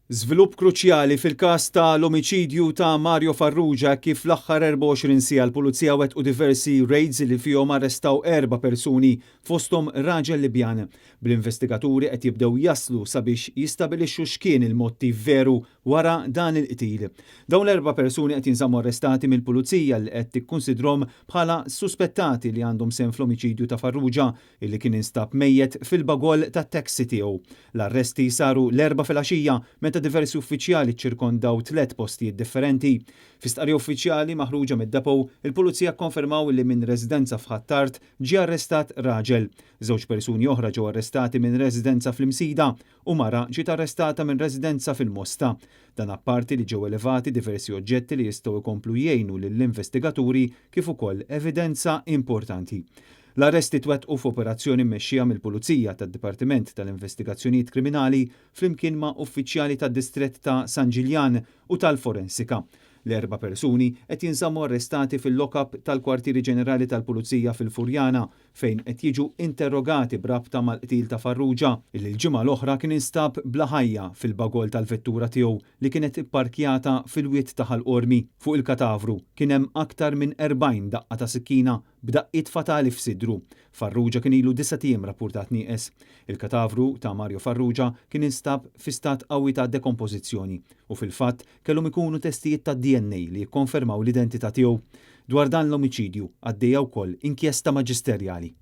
Żvilupp kruċjali fil-każ ta' l-omiċidju ta' Mario Farrugia kif l-aħħar 24 siegħa l-Pulizija wettqu diversi raids li fihom arrestaw erba' persuni fosthom raġel Libjan. Bl-investigaturi qed jibdew jaslu sabiex jistabilixxu x'kien il-mottiv veru wara dan il-qtil. Dawn l-erba' persuni qed jinżammu arrestati mill-Pulizija li qed tikkunsidrhom bħala suspettati li għandhom sehem fl-omiċidju ta' Farrugia illi kien instab mejjet fil-bagoll tat-taxi tiegħu. L-arresti saru l-Erbgħa filgħaxija meta diversi uffiċjali ċċirkondaw tlett postijiet differenti. Fi stqarrija uffiċjali maħruġa mid-depot, il-Pulizija kkonfermaw li minn residenza f'Ħ'Attard ġie arrestat raġel. Żewġ persuni oħra ġew arrestati minn residenza fl-Imsida u mara ġiet arrestata minn residenza fil-Mosta. Dan apparti li ġew elevati diversi oġġetti li jistgħu jkomplu jgħinu lill-investigaturi kif ukoll evidenza importanti. L-arresti twettqu f'operazzjoni mmexxija mill-Pulizija tad-Dipartiment tal-Investigazzjonijiet Kriminali flimkien ma' uffiċjali tad-Distrett ta' San Ġiljan u tal-Forensika. L-erba' persuni qed jinżammu arrestati fil-lock-up tal-Kwartieri Ġenerali tal-Pulizija fil-Furjana fejn qed jiġu interrogati b'rabta mal-qtil ta' Farrugia, li l-ġimgħa l-oħra kien instab bla ħajja fil-bagoll tal-vettura tiegħu li kienet ipparkjata fil-wied ta' Ħal Qormi. Fuq il-katavru kien hemm aktar minn 40 daqqa ta' sikkina b'daqqiet fatali f'sidru. Farrugia kien ilu disat ijiem rappurtat nieqes. Il-katavru ta' Mario Farrugia kien instab fi stat qawwi ta' dekompożizzjoni u fil-fatt kellhom ikunu testijiet tad-DNA li jikkonfermaw l-identità tiegħu. Dwar dan l-omiċidju għaddejja wkoll inkjesta maġisterjali.